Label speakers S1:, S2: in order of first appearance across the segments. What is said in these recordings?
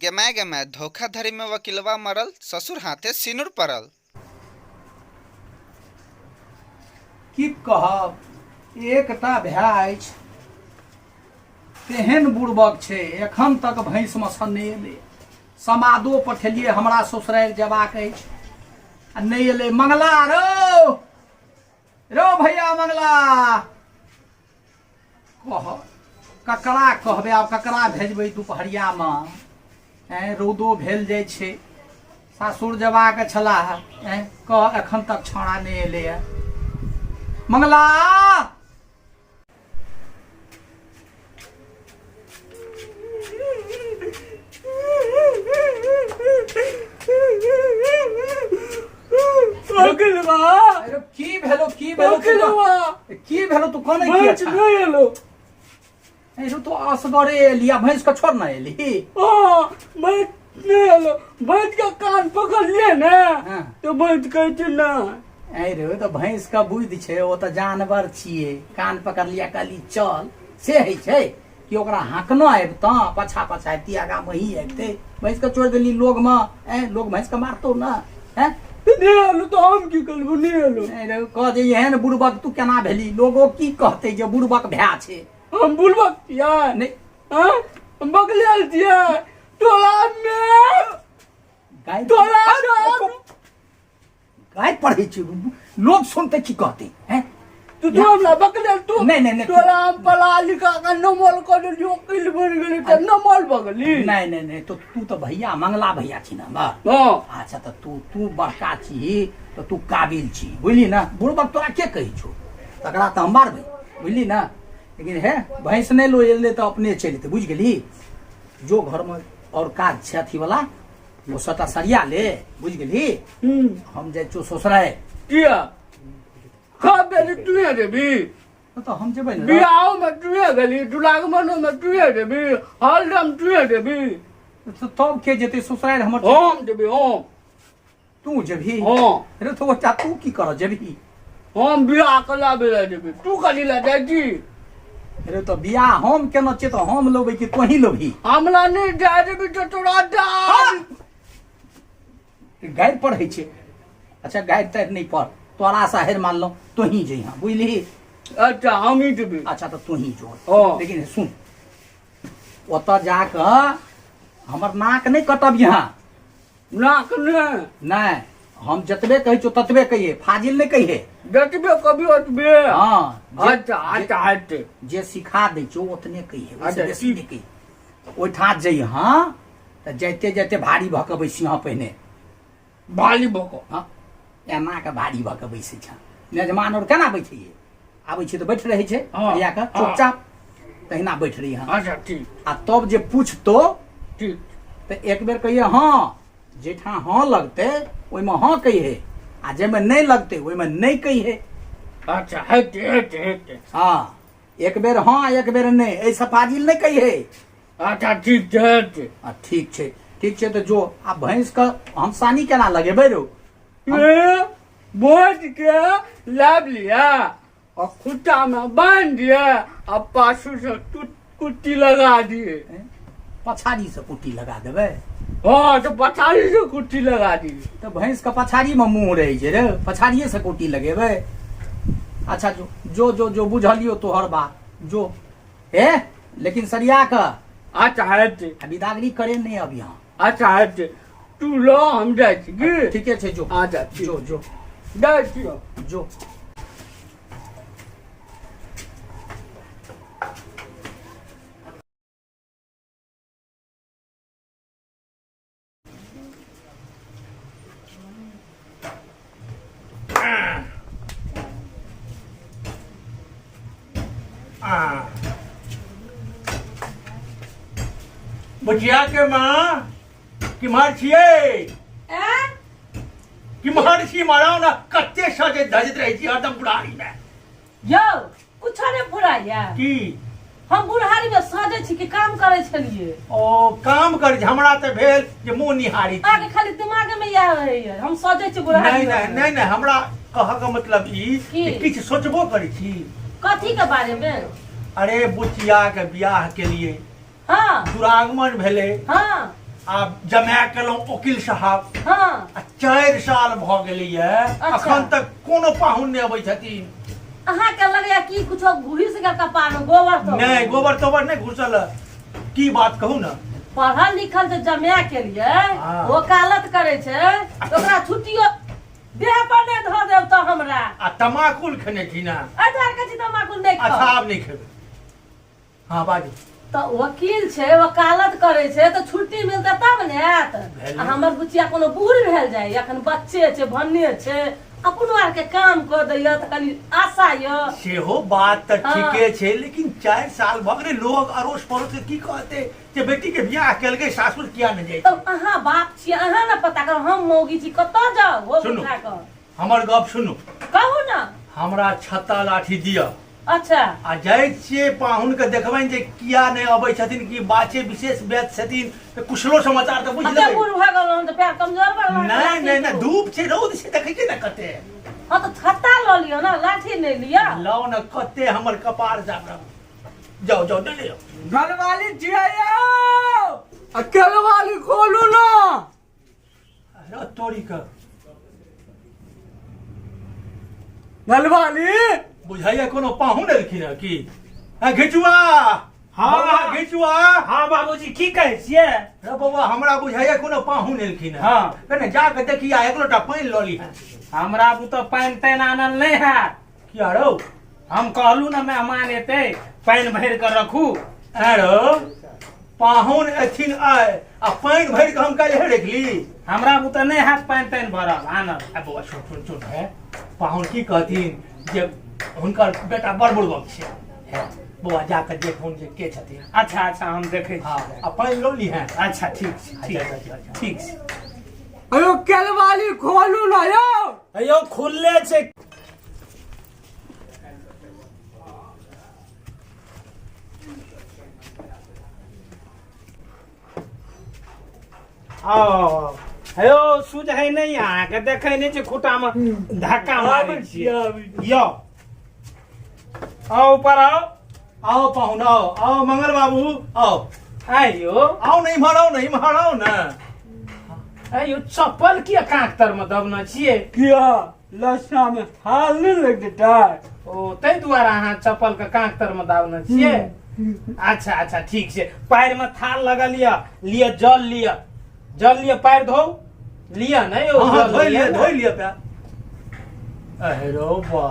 S1: गे माय गे माय, धोखाधड़ी में वकीलवा मरल, ससुर हाथे सिनुर पड़ल।
S2: की कहब, एकटा भाय अछि तेहन बुड़बक छै, एखन तक भैंस मसन नहि एलै। समादो पठेलियै हमरा ससुरारि जेबाक अछि आ नहि एलै। मंगला रौ रौ भैया मंगला, कह ककरा कहबै आब, ककरा भेजबै दुपहरियामे? ऐं रौदो भेल जाइ छै, सासुर जेबाक छलाह। ऐं कह एखन तक छौड़ा नहि एलैए। मंगला
S3: ओकिलवा
S2: अरे की भेलो, की भेलो?
S3: ओकिलवा
S2: की भेलो? तू कने किया
S3: भैंस
S2: छा?
S3: नहि एलो।
S2: अरे तू असगरे एली आ भैंस के छोड़ ना एली?
S3: हाँ, भैंस नहि एलो। भैंस के कान पकड़लियै ने तो भैंस कहै छै ना।
S2: अरे तऽ भैंस के बुद्धि छै, ओ तऽ जानवर छियै। कान पकड़लियै कहली चल, से होइ छै कि ओकरा हाँकनो आबितँ पाछा पाछा अबिती, आगा मही अबितै। भैंस के छोड़ि देली लोगमे, ऐं लोग भैंस के मारतौ ना? हैं
S3: नहि एलो तऽ हम की करबो? नहि एलो।
S2: अरे कह जे एहन बुड़बक तू केना भेली? लोगो की कहतै जे बुड़बक भए छै।
S3: हम बुड़बक छियै?
S2: नहि।
S3: हाँ? हम बकलेल छियै? टोला में
S2: गाय
S3: टोला
S2: गाय पढ़ै छै, लोग सुनते की कहते हैं?
S3: तू तू हमरा बकलेल तू।
S2: नहीं, नहीं, नहीं,
S3: टोला हम पढ़ा लिखा के नमल कर देलियो, वकील बन गेली तऽ नमल भऽ गेली।
S2: नहीं नहीं नहीं, तो तू तो भैया मंगला भैया छी ना हमर?
S3: हाँ।
S2: अच्छा, तऽ तू तू बड़का छी तऽ तू काबिल छी, बुझली ना? बुड़बक तोरा के कहै छौ? तकरा तऽ हम मारबै, बुझली ना? लेकिन हे भैंस नहि लो एलै तऽ अपने चलि एतै, बुझि गेली? जो घरमे और काज छै अथीवला, ओ सबटा सरिया ले, बुझि गेली? हम जाइ छियौ ससुरारि।
S3: किया खा बेली तुहे देबी?
S2: तऽ हम जेबै ने।
S3: बियाहो में तुहे गेली, दुरागमनो में तुहे देबी, हरदम तुहे देबी।
S2: तऽ तब के जेतै ससुरारि हमर?
S3: हम देबी, हम।
S2: तू जेबही?
S3: हाँ।
S2: अरे तो बच्चा तू की कर जेबही?
S3: हम बियाह के लाबे ला जेबी, तू कथी ला जाइ छी?
S2: अरे तो बियाह हम केना छियै तऽ हम लेबै कि तोही लेबही?
S3: हमरा नहि जाय देबी तऽ तोरा डाल
S2: गारि पढ़ै छै। अच्छा, गारि तारि नहि पढ़, तोरा से हेर मानलहुँ, तोही जइहा, बुझलिही?
S3: अच्छा, हम ही देबी।
S2: अच्छा, तऽ तोही जो।
S3: हाँ।
S2: लेकिन सुन, ओतऽ जाकऽ हमर नाक नहि कटब यहाँ।
S3: नाक नहि?
S2: नहि, हम जतबे कहै छियौ ततबे कहिए, फाजिल नहि कहिए।
S3: जतबे कभी ओतबे।
S2: हाँ।
S3: अच्छा अच्छा, हेतै।
S2: जे सिखा दै छियौ ओतने कहिए, ओहिसँ
S3: अच्छा,
S2: बेसी
S3: ठीक।
S2: नहि कहिए। ओहिठाम जइहँ तऽ जाइते जाइते भारी भऽ कऽ बैसिहँ पहिने।
S3: भारी भऽ कऽ?
S2: हँ, एना कऽ भारी भऽ कऽ बैसै छँ। मेजमान आओर केना बैठैए? आबै छै तऽ बैठ रहै छै
S3: हाँ,
S2: कऽ चुपचाप, तहिना बैठ रही। हँ।
S3: अच्छा, ठीक।
S2: आ तब जे पूछतो
S3: ठीक
S2: तऽ एक बेर कहिए हँ। जेठाँ हँ लगतै ओहिमे हँ कहिए आ जाहिमे नहि लगतै ओहिमे नहि कहिए।
S3: अच्छा, हेतै हेतै हेतै।
S2: हँ, एक बेर हँ, एक बेर नहि, एहिसँ फाजिल नहि कहिए।
S3: अच्छा, ठीक छै, हेतै।
S2: आ ठीक छै, ठीक छै, तऽ जो। आ भैंसके हम सानी केना लगेबै रौ?
S3: ए, भोज के लाब लिया और खुट्टा में बांध दिए आ पाछू से कुट्टी लगा दिए।
S2: पछाड़ी से कुट्टी लगा देबै?
S3: हाँ, तो पछाड़ी से कुट्टी लगा दिए।
S2: तऽ भैंस के पछाड़ी में मुंह रहै छै रे, पछाड़िए से कुट्टी लगेबै? अच्छा, जो जो जो जो, बुझलियो तोहर बात, जो। ए लेकिन सरिया कऽ।
S3: अच्छा, हेतै।
S2: आ बिदागरी करे नहि अब यहाँ।
S3: अच्छा, हेतै। तू लो, हम जाइ छी की?
S2: ठीके छै, जो।
S3: अच्छा, ठीक।
S2: जो जो।
S3: जाइ छी हम।
S2: जो।
S4: बुचिया के माँ, किम्हर छियै? किम्हर छी? मारा ने कते सजैत धजैत रहै छी हरदम बुढ़ारी मे।
S5: यौ, कुछो नहि फुराइया।
S4: की?
S5: हम बुढ़ारी में सजै छी कि काम करै छलियै?
S4: ओ, काम करै छी। हमरा तऽ भेल जे मुँह निहारी छी।
S5: अहाँके खाली दिमागे में इएह रहैया, हम सजै छी बुढ़ारी
S4: नहि
S5: में।
S4: नहि नहि नहि, हमरा कहऽ के मतलब ई
S5: की?
S4: कि किछु सोचबो करै छी।
S5: कथी के बारे में?
S4: अरे, बुचिया के बियाह के लिए। दुरागमन भेलै। आ जमा केलहुँ वकील साहब।
S5: हाँ।
S4: आ 4 साल भऽ गेलैए, अखन तक कोनो पाहुन नहि अबै छथिन।
S5: अहाँके लगैया कि कुछो घुसि गेल कपार में गोबर तो?
S4: नहि, गोबर तोबर नहि घुसल है। की बात कहू ने।
S5: पढ़ल लिखल जे जमा के लिए वकालत करे छै तऽ ओकरा छुट्टियो देह पर नहि धऽ देब तऽ हमरा।
S4: आ तमाकुल खेने छी ने?
S5: एहि दुआरे कहै छी तमाकुल नहि
S4: अच्छा
S5: खाउ।
S4: आब नहि खेबै। हाँ बाजू।
S5: तऽ वकील छै, वकालत करै छै तऽ छुट्टी मिलतै तब ने आयत।
S4: भेलै।
S5: आ हमर बुचिया कोनो बूढ़ भेल जाइए, एखन बच्चे छै, भन्ने छै, अपनो आरके काम कऽ दैया तऽ कनि आशा यऽ।
S4: सेहो बात तऽ ठीके छै, लेकिन 4 साल भऽ गेलै, लोग अड़ोस पड़ोस के की कहते जे बेटी के बियाह केलकै, सासुर किया नहि जाइ छै?
S5: तब अहाँ बाप छियै, अहाँ ने पता करू, हम मौगी छी, कतऽ जाउ हो
S4: सुनू।
S5: उठा कऽ?
S4: हमर गप सुनू।
S5: कहू ने।
S4: हमरा छत्ता लाठी दिअ।
S5: अच्छा।
S4: आ जाइ छियै पाहुन के देखबनि जे किया नहि अबै छथिन, की बात छै, विशेष व्यस्त छथिन तऽ कुशलो समाचार तऽ बुझि
S5: कते
S4: लेबै।
S5: बूढ़ भऽ गेलहुँ तऽ पैर कमजोर भऽ गेल।
S4: नहि नहि नहि, धूप छै, रौद छै, देखै छियै ने कते।
S5: हाँ तऽ छत्ता लऽ लिअ ने, लाठी नहि लिअ।
S4: लाउ ने, कते हमर कपार जाब रहल। जाउ जाउ, नहि लिअ।
S3: घरवाली छियै यौ, आ केलवाली खोलू ने।
S4: अरे तोरी के
S3: घरवाली
S4: बुझाइया कोनो पाहुन एलखिन हँ की? आ घिचुआ।
S6: हाँ।
S4: बौआ, घिचुआ।
S6: हाँ बाबूजी, की कहै छियै?
S4: रे बौआ, हमरा बुझाइया कोनो पाहुन एलखिन हँ।
S6: हाँ।
S4: कने जाके देखिया, एक लोटा पानि लऽ लीहँ।
S6: हमरा बुते पानि तानि आनल नहि हैत।
S4: किया रौ?
S6: हम कहलू ने मेहमान एतै, पानि भरि कऽ रखू।
S4: ऐं रौ, पाहुन एथिन आइ आ पानि भरि कऽ हम काल्हि रखली?
S6: हमरा बुते नहि हैत पानि तानि भरल आनल।
S4: आ बौआ, सुन सुन सुन, हे पाहुन की कहथिन जे हुनकर बेटा बड़ बुड़बक छै। हे बौआ, जाके देखहुन जे के छथिन।
S6: अच्छा अच्छा, हम देखै
S4: हाँ
S6: छी।
S4: आ पानि लऽ लीहें।
S6: अच्छा ठीक छै, ठीक।
S4: अच्छा, अच्छा, अच्छा।
S6: ठीक छै।
S3: अयो केलवाली खोलू ने यौ।
S6: अयो खुलले छै। आओ हेयो, सुझै नहि अहाँके, देखै नहि छै खूटामे धक्का मारै छियै। यौ आओ, ऊपर आओ।
S4: आओ पाहुन, आओ आओ, मंगल बाबू आओ।
S6: आइयो।
S4: आओ नहीं इम्हर आओ, नहीं इम्हर आओ ने।
S6: आइयो, चप्पल किया काँख तरमे दबने छियै?
S3: किया, लस्सा में हाल नहीं लग देता?
S6: ओ ताहि दुआरे अहाँ चप्पल के काँख तरमे दाबने छियै। अच्छा अच्छा, ठीक छै। पैर में थाल लगल यऽ, लिअ जल, लिअ जल, लिअ पैर धो लिअ ने यौ।
S4: हाँ, हाँ,
S6: जल
S4: धोइ
S6: लिअ
S4: लिअ
S6: ने।
S4: धोइ लिअ पैर। अहे रौ बा,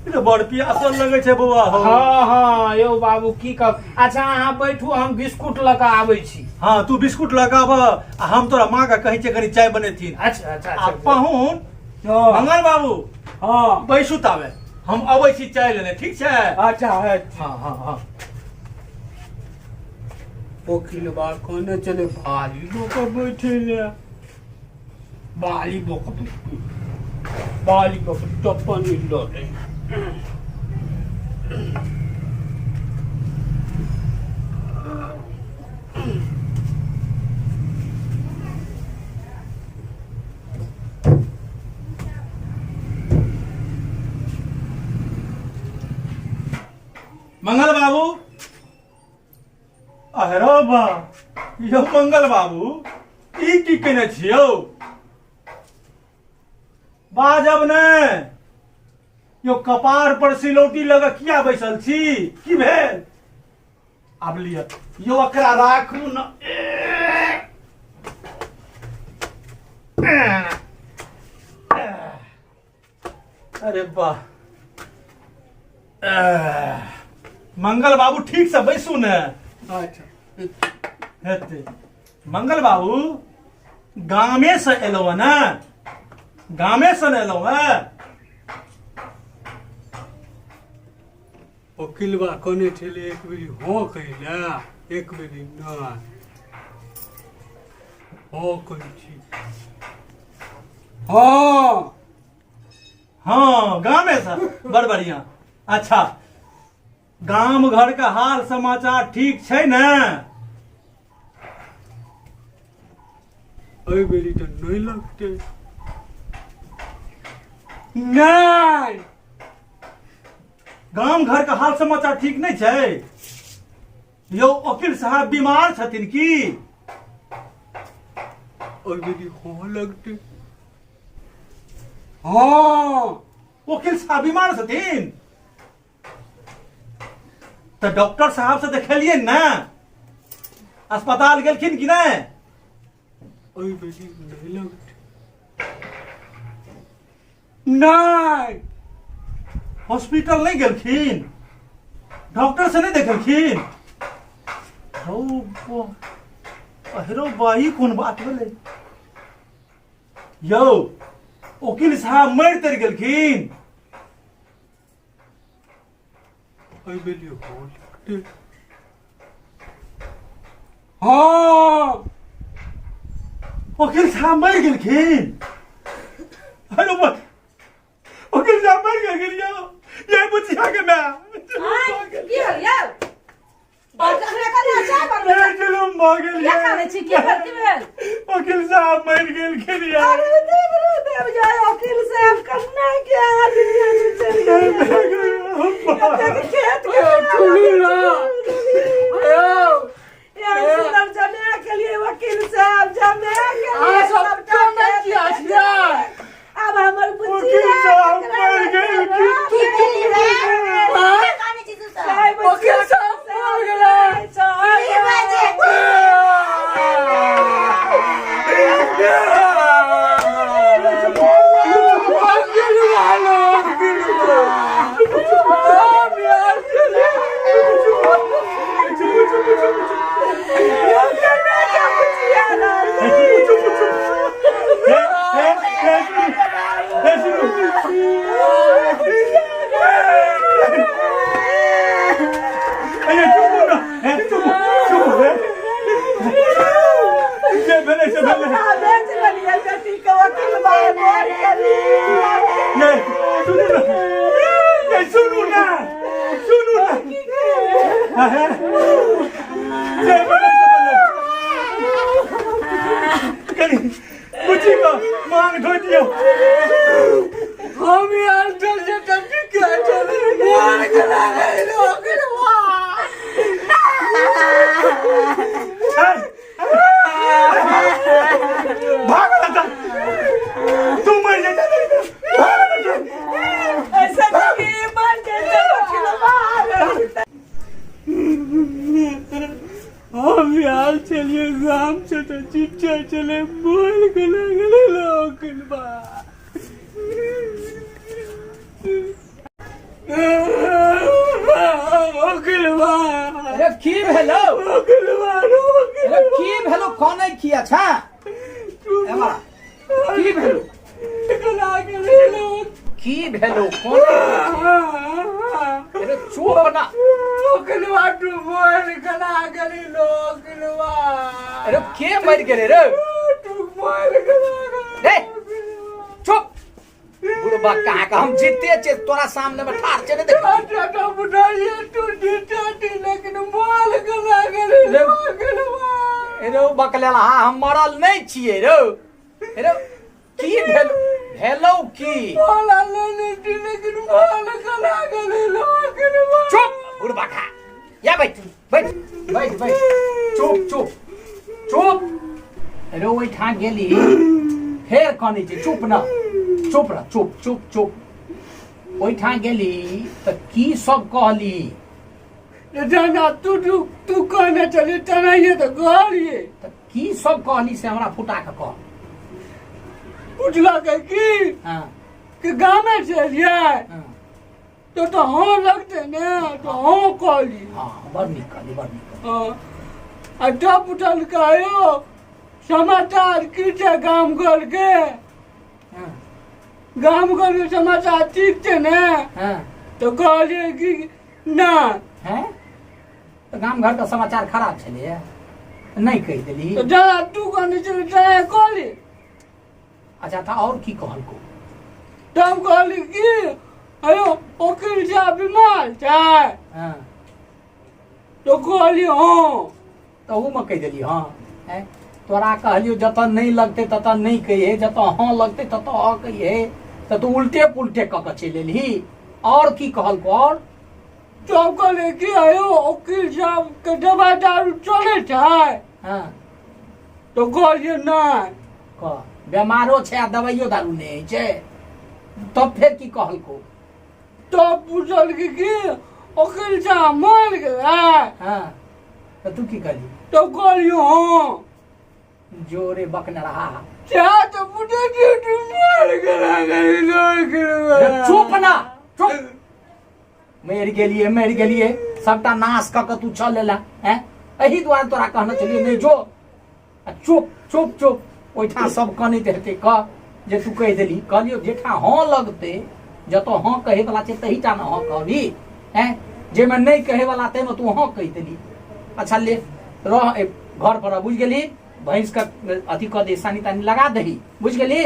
S4: ई तऽ बड़ पियासल लगै छै बौआ हो।
S6: हाँ हाँ यौ बाबू, की कहब। अच्छा अहाँ बैठू, हम बिस्कुट लऽ कऽ आबै छी।
S4: हाँ, तू बिस्कुट लऽ कऽ आबह आ हम तोरा माँ के कहै छियै कनि चाय बनेथिन।
S6: अच्छा अच्छा।
S4: आ
S6: अच्छा
S4: पाहुन।
S3: हाँ।
S4: मंगल बाबू।
S3: हाँ।
S4: बैसू ताबे, हम अबै छी चाय लेने, ठीक छै?
S3: अच्छा अच्छा।
S4: हाँ हाँ हाँ।
S3: ओकिलबा कहने चले बाली बोक बैठे ले, बाली बोक, बाली बोक चप्पल मिल रहे।
S4: मंगल बाबू, अरे बा यौ, मंगल बाबू ई की केने छियौ? बाजब ने यौ, कपार पर सिलौटी लग किया बैसल छी? की भेल? आब लिअ यौ, एकरा राखू न। अरे वाह, मंगल बाबू ठीक से बैसू ने।
S3: अच्छा।
S4: हेतै। मंगल बाबू, गामे से एलहुँ हँ ने? गामे से ने एलहुँ हँ?
S3: वकीलबा कहने छलै एक बेरी हँ कहै एक बेरी नहि। हँ कहै छी, हँ।
S4: हाँ, गामे से, बड़ बढ़िया। अच्छा, गाम घर के हाल समाचार ठीक छै ने?
S3: एहि बेरी तऽ नहि लगतै, नहि।
S4: गाम घर के हाल समाचार ठीक नहि छै यौ? वकील साहब बीमार छथिन की?
S3: ओहि बेरी हाँ लगतै। हाँ।
S4: वकील साहब बीमार छथिन तऽ डॉक्टर साहब से देखेलियै ने? अस्पताल गेलखिन कि नहि?
S3: ओहि बेरी नहि लगतै। नहि।
S4: हॉस्पिटल नहि गेलखिन? डॉक्टर से नहि देखेलखिन? हौ अहेरो बा, ई कोन बात भेलै यौ? वकील साहब मरि तरि गेलखिन?
S3: एहि बेरी हाँ लगतै। हाँ।
S4: वकील साहब मरि गेलखिन? अरे बा, वकील साहब मरि गेलखिन यौ? ये बुचिया के माय।
S5: आँय, की होल यौ? अखने कनिया चाय बनबै
S4: ये जुलुम भऽ गेल।
S5: किया कानै छी? की भेल? की भेल?
S4: वकील साहब मरि गेलखिन यार।
S5: अरे देव रे देव, जाय वकील साहब कन्ना के आदमी चलि गेल। एतेक खेत के
S3: सुनू ना। यौ।
S5: एहन सुंदर जमा के लिए वकील साहब जमा के लिए
S3: अहाँ सब
S5: सबटा
S3: केना
S5: खेत।
S3: किया छियै?
S5: आब हमर बुच्ची
S4: वकील साहब मरि गेलखिन।
S3: वकील साहब मर गेलै। वकील वालो, वकील हम यार चले।
S5: बेच लेलियै बेटी के, वकील बाबा मर गेली।
S4: सुनू ना, सुनू ना, जे भेलै से भेलै। कनि बुच्ची के मांग धो दियौ।
S3: हम यार चल जे टट्टी के चले मर गेला रे वकील।
S4: भाग जा, तू मर जा, भाग जा।
S5: ऐसा नहीं मर जेतै वकील बाबा।
S3: हम यार चलिए गाम से तो चिच्चा चले मर गेला गेले वकील बा। वकील बा।
S2: अरे की भेलो?
S3: वकील बा।
S2: अरे की भेलो? कनै किया छा एमा? की भेलो? की भेलो? कनै किया छी? अरे चुप ना।
S3: वकीलवा तू मर गेला गेली वकीलवा।
S2: अरे के मरि गेलै रे?
S3: तू मर गेला।
S2: रे चुप बुढ़बा, कहाँ का हम जीते छे, तोरा सामने में ठाढ़ छे, नहीं देख।
S3: अच्छा तो बुढ़ाइए तू जीते थी लेकिन मर गेला गेली
S2: रे।
S3: वकीलवा।
S2: रे बकलेला, हाँ हम मरल नहीं छियै रे। रे की भेल? भेलौ की?
S3: बोला लेने थी लेकिन मर गेला गेली वकीलवा।
S2: चुप बुढ़बा खा, या बैठ बैठ बैठ बैठ, चुप चुप चुप। रे ओहिठाम गेली फेर कनै छै। चुप न, चुप रह, चुप चुप चुप। ओहिठाम गेली तऽ की सब कहली?
S3: जाना तू तू तू कहने चली तेनाहिए तऽ कहलिए।
S2: तऽ की सब कहली से हमरा फुटा कऽ कह।
S3: पुछलकै की कि गामे से एलियै?
S2: हाँ।
S3: तो हाँ लगते ने तो हाँ कहली।
S2: हाँ, बड़ नीक कहली, बड़ नीक कहली।
S3: हाँ। आ तब पुछलकै यौ समाचार की छै गाम घर के? गाम घर के समाचार ठीक छै ने? तो कहलियै कि ना।
S2: हैं, तऽ गाम घर के समाचार खराब छलैए? नहि कहि देली?
S3: तो जरा तू कहने छली तेना कहली।
S2: अच्छा, तऽ आओर की कहलको?
S3: तब कहली कि अयो वकील साहब बीमार छै। तो कहली हाँ।
S2: तऽ ओहूमे कहि देली हँ। हैं, तोरा कहलियौ जतऽ नहि लगतै ततऽ नहि कहिहे, जतऽ हँ लगतै ततऽ हँ कहिहे, तऽ तू उल्टे पुल्टे कऽ कऽ चलि एलही। आओर की कहलको आओर?
S3: तब कहली कि अयो वकील साहब के दवाई दारू चलै छै? तो कहलियै नहि।
S2: कह बेमारो छै आ दवाइयो दारू नहि होइ छै तब फेर की कहलको
S3: तब पूछलकै कि ओकील साहब मर गेलै
S2: हाँ तऽ तू की कहली
S3: तब कहलियो हाँ
S2: जोरे बकने रहा
S3: चाह तऽ पूछै छियै तू मर गेलै मर गेलै
S2: चुप ना चुप मरि गेलिए मरि गेलिए सबटा नाश कऽ के तू चल एला हैं एहि दुआरे तोरा कहने छलियै नहि जो आ चुप चुप चुप ओहिठाम सब कनैत हेतै कह जे तू कहि देली कहलियौ जेठाँ हँ लगतै जतऽ हँ कहैवला छै तहीटा ने हँ कहबी हैं जाहिमे नहि कहैवला ताहिमे तू हँ कहि देली अच्छा ले रह एहि घर पर बुझि गेली भैंसके अथी कऽ दे सानी तानी लगा दही बुझि गेली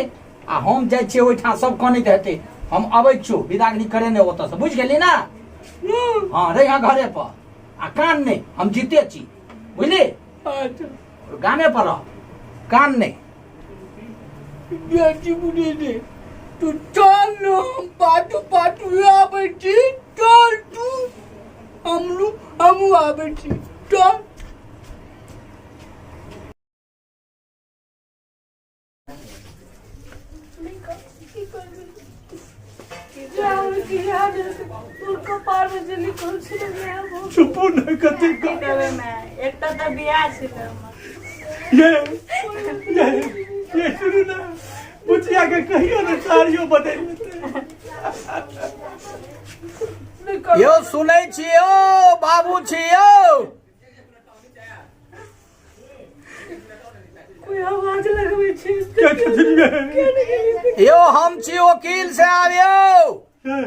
S2: आ हम जाइ छियै ओहिठाम सब कनैत हेतै हम अबै छियौ विदागरी करे ने ओतऽसँ बुझि गेली ने हँ रहिहँ घरे पर आ कान नहि हम जीते छी बुझली
S3: अच्छा
S2: गामे पर रह कान नहि
S3: बेटी बुढ़ी दे तू चल न हम पाटू पाटू आबै छी चल तू हमरू हमहूँ आबै छी चल
S4: चुपू ने कते
S7: एकटा तऽ बियाह छलै हमर।
S4: ये ये ये सुनू ना बुचिया के कहियो ने साड़ियो बदलि लेतै
S2: यौ सुनै छी यौ बाबू छी यौ
S5: कोई आवाज लगबै छै
S4: के छथिन ये
S2: यौ हम छी वकील साहब यौ
S4: ये,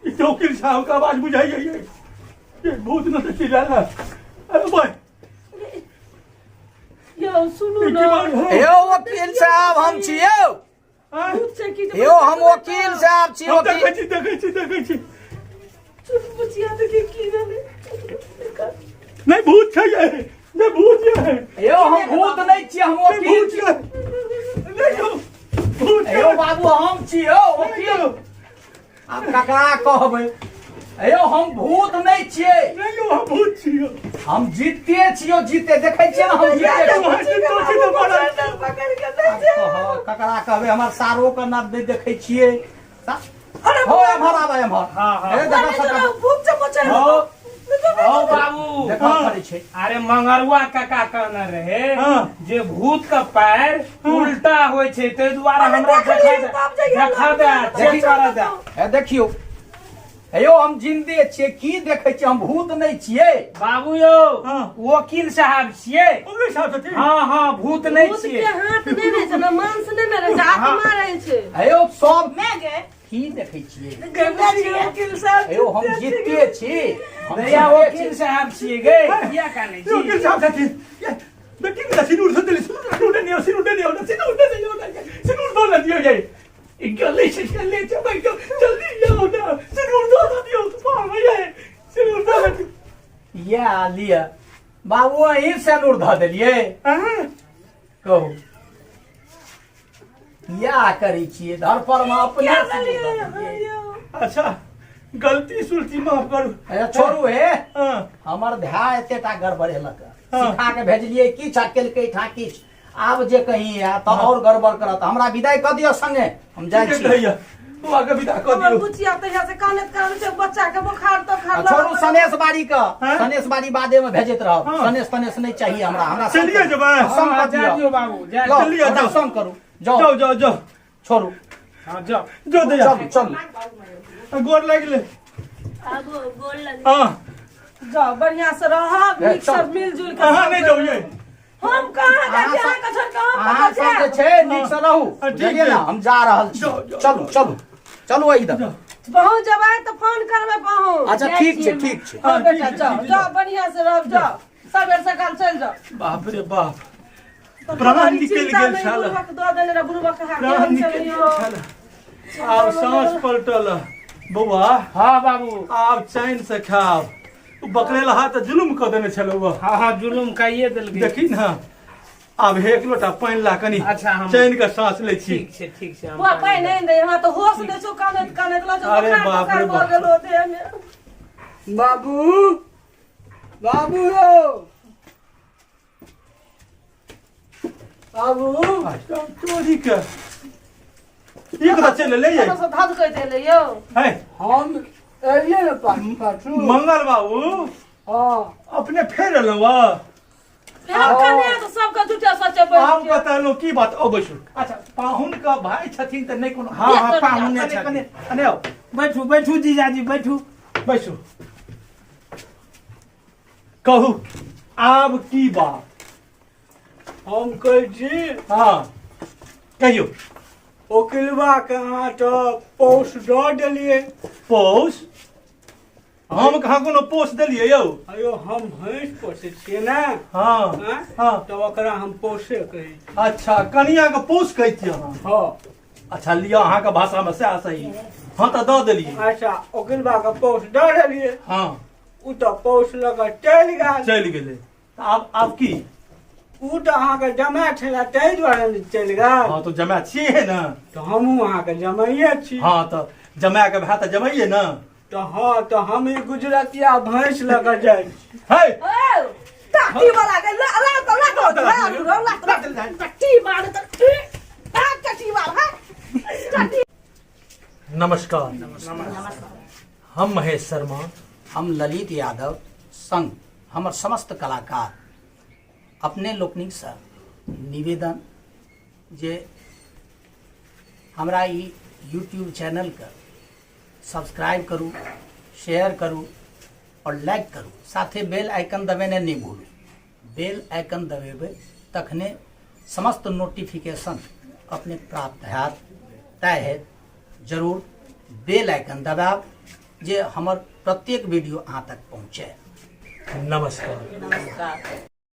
S4: ई तो वकील साहब का आवाज बुझाइए ये ये भूत न तो चिल्ला अरे भाई
S5: यौ सुनू
S4: ई की
S5: न
S4: बात है
S2: यौ वकील साहब हम छी यौ
S4: आँय?
S5: भूत छै की जे
S2: यौ हम वकील साहब छी
S4: हम
S2: वकील
S4: देखै छी देखै छी देखै छी
S5: सुन बुचिया देखी की भेलै
S4: नहि भूत छै ये नहि भूत ये
S2: यौ हम भूत नहि छी हम
S4: नहि
S2: वकील
S4: भूत
S2: छी
S4: ये नहि यौ भूत
S2: यौ बाबू हम छी यौ वकील
S4: यौ
S2: आब ककरा कहबै यौ हम भूत नहि छियै
S4: नहि यौ हम भूत छी यौ
S2: हम जीते छियौ जीते देखै छियै ने हम जीते
S4: यौ,
S2: छियै।
S4: हम जीतो छी तऽ मरल छी।
S5: पकड़ के नहि छै
S2: कह, ककरा कहबै हमर सारो के नाम नहि देखै छियै हो एम्हर आबै एम्हर
S6: हाँ, हाँ।
S2: ए, देखऽ सबटा
S5: भूत से बचाइ
S6: हौ हौ बाबू
S2: देखऽ पड़ै छै
S6: अरे मंगरुआ काका कहने रहे
S4: हाँ।
S6: जे भूत के पैर उल्टा होइ छै ताहि दुआरे हमरा
S5: देखलियै,
S6: देखा
S5: बाप
S6: दे
S5: जइया
S6: देखा दे चेक कर दे
S2: ए देखियौ हे यौ हम जिन्दे छियै की देखै छियै हम भूत नहि छियै
S6: बाबू यौ
S4: हाँ।
S6: वकील साहब छियै
S4: वकील साहब छथिन
S6: हाँ हाँ भूत नहि
S5: भूत के
S6: छियै
S5: हाथ नहि रहै छै ने मांस नहि ने रहै छै आत्मा रहै छै
S2: हे यौ सब
S7: मैं गे
S2: की देखै छियै
S7: जिंदा छियै
S5: वकील साहब
S2: हे यौ हम जीते छी हम
S6: भैया
S2: जीते
S6: वकील
S2: छी।
S6: साहब छियै गे किया कानै
S4: यौ वकील
S6: छी
S4: साहब छथिन ये, बेटी के सिनूर धो देली सिनूर दे दियौ सिनूर दे दियौ सिनूर दे दियौ सिनूर दो ना दियौ ये ई गले से चले छै भाई जल्दी जाओ ना सिनूर दो ना दियौ मार भैया सिनूर दो ना दियौ
S2: या लिअ बाबू अहीं सेनूर धऽ देलियै
S4: हाँ
S2: कहू किया करै छियै धर पर मे अपने
S5: क्या
S2: सेनूर
S5: देलियै
S2: धऽ देलियै।
S5: यौ
S4: अच्छा गलती सुलती माफ करू
S2: अच्छा छोड़ू हे
S4: हाँ
S2: हमर धाय एतेटा गड़बड़ेलक
S4: हाँ।
S2: सिखा के भेजलियै किछु आ केलकै ठाँ किछु आब जे कहीं आयत तऽ आओर गड़बड़ करत हमरा विदाई कऽ दिअ संगे हम जाइ
S4: ठीके
S2: छी
S4: कहैया बौआ के विदा कऽ
S5: हमर
S4: दियौ
S5: बुचिया तहिया से कानैत कानैत छै बच्चा के बोखार
S2: आ
S5: तोखार
S2: छोड़ू सनेस बाड़ी के
S4: हाँ?
S2: सनेस बाड़ी बादे में भेजैत रहब
S4: हाँ।
S2: सनेस तनेस नहीं चाहिए हमरा हमरा संग
S4: चलिए
S2: करू।
S4: जेबै
S2: संग
S6: हाँ,
S2: कऽ
S6: जा
S2: दिअ
S6: दियौ बाबू जा
S2: लौ,
S4: चलिए,
S2: हमरा
S4: जाउ।
S2: संग करू जाउ
S4: जाओ जाओ जाओ
S2: छोड़ू
S6: हाँ जाओ
S4: जो दैया
S2: चलू चलू
S4: गोर लागि ले
S7: आगो गोर लग
S4: हाँ
S5: जाओ बढ़िया से रहब
S2: ए,
S5: नीक
S2: चल।
S5: सब मिलजुल के
S4: अहाँ नहीं जाओ ये
S5: हम कहाँ जाइ छी
S2: अहाँ
S5: अहाँके छोड़ि कऽ हम
S2: अहाँ
S5: कतऽ
S2: सब जे
S5: जायब?
S2: छै नीक से रहू
S4: हाँ, ठीक
S2: बुझलियै
S4: छै।
S2: ने हम जा रहल छी
S4: जाउ, जाउ,
S2: चलू चलू चलू एहि दऽ
S5: पहुँच जेबै तऽ फोन करबै पहुँच
S2: अच्छा
S7: जाइ
S2: ठीक छै
S7: छियै हम।
S2: ठीक छै
S5: हाँ
S4: हाँ,
S5: बेटा
S4: ठीक छै,
S5: जाओ
S4: ठीक छै,
S5: जाओ बढ़िया से रहब जाओ सबेर सकाल चलि जाओ
S4: बाप रे बाप
S5: तऽ
S4: प्राण
S5: तुम्हारी
S4: निकलि
S5: चिन्ता
S4: गेल
S5: नहि,
S4: छल।
S5: बुढ़बक दऽ देने रह बुढ़बक हाथ
S4: प्राण
S5: केहन
S4: निकलि
S5: छलै
S4: गेल
S5: यौ।
S4: छल आब साँस पलटल बौआ
S6: हाँ बाबू
S4: आब चैन से खाब ओ बकरेल हाथ तऽ जुलुम कऽ देने छलौ ओ।
S6: हाँ हाँ जुलुम काइए देलकै
S4: देखी ने आब एक लोटा पानि ला कनी
S6: अच्छा, हम-
S4: चैन के सांस लै छी
S6: ठीक छै ठीक छै हम
S5: बुआ पानि आनि दे हमरा तऽ होश नहि छौ कानैत कानैत लऽ छौ
S4: अरे
S5: बोखार
S4: बाप रे
S5: तोखार भऽ
S4: बाप।
S5: गेलो देहमे
S3: बाबू बाबू यौ आबू
S4: चोरी के ई कतऽ चलि एलै यै?
S5: कतऽसँ धधकैत एलै यौ
S4: है
S3: हम एलियै ने पाछू पाछू
S4: मंगल बाबू
S3: हँ
S4: अपने फेर एलहुँ हँ?
S5: फेर कन्या तऽ सबके झूठे सच्चे
S4: हम
S5: बैठ
S4: कतऽ एलहुँ की बात ओ बैसू अच्छा पाहुन के भाय छथिन तऽ नहि कोनो
S6: हँ हँ पाहुने
S4: कने
S6: छथिन
S4: कने कने आउ
S6: बैठू बैठू जीजाजी बैठू
S4: बैसू कहू आब की बात
S3: हम कहै छी
S4: हँ कहियौ
S3: ओकिलबा के अहाँ तऽ पौस दऽ देलियै
S4: पौस हम कहाँ कोनो पोस देलियै यौ
S3: अयो हम भैंस पोसै छियै ने
S4: हँ
S3: आँय?
S4: हँ
S3: तऽ ओकरा हम पोसे कहै छी
S4: अच्छा कनिया के पोस कहै छियै अहाँ
S3: हँ
S4: अच्छा लिअ अहाँके भाषामे सएह सही हँ तऽ दऽ देलियै
S3: अच्छा ओकिलबा के पौस दऽ देलियै
S4: हँ
S3: ओ तऽ पौस लऽ कऽ चलि गेल
S4: चलि गेलै तऽ आब आब की
S3: ओ तऽ अहाँके जमाय छलै ताहि दुआरे ने चलि गेल
S4: हँ तऽ जमाय छियै ने
S3: तऽ हमहूँ अहाँके जमाइए छी
S4: हँ तऽ जमायके भाय तऽ जमाइए ने
S3: तऽ हँ तऽ हम ई गुजरतिया भैंस लऽ कऽ जाइ छी
S4: है
S5: टाटी वाला के ला ला ला ला ला ला ला ला टट्टी मार त टट्टी मार टट्टी
S4: नमस्कार हम महेश शर्मा
S2: हम ललित यादव संग हमर समस्त कलाकार अपने लोकनिकसँ निवेदन जे हमरा ई यूट्यूब चैनलके सब्सक्राइब करू शेयर करू आओर लाइक करू साथे बेल आइकन दबेने नहि भूलू बेल आइकन दबेबै तखने समस्त नोटिफिकेशन अपने प्राप्त हैत तय हैत जरूर बेल आइकन दबायब जे हमर प्रत्येक वीडियो अहाँ तक पहुँचे
S4: नमस्कार
S5: नमस्कार।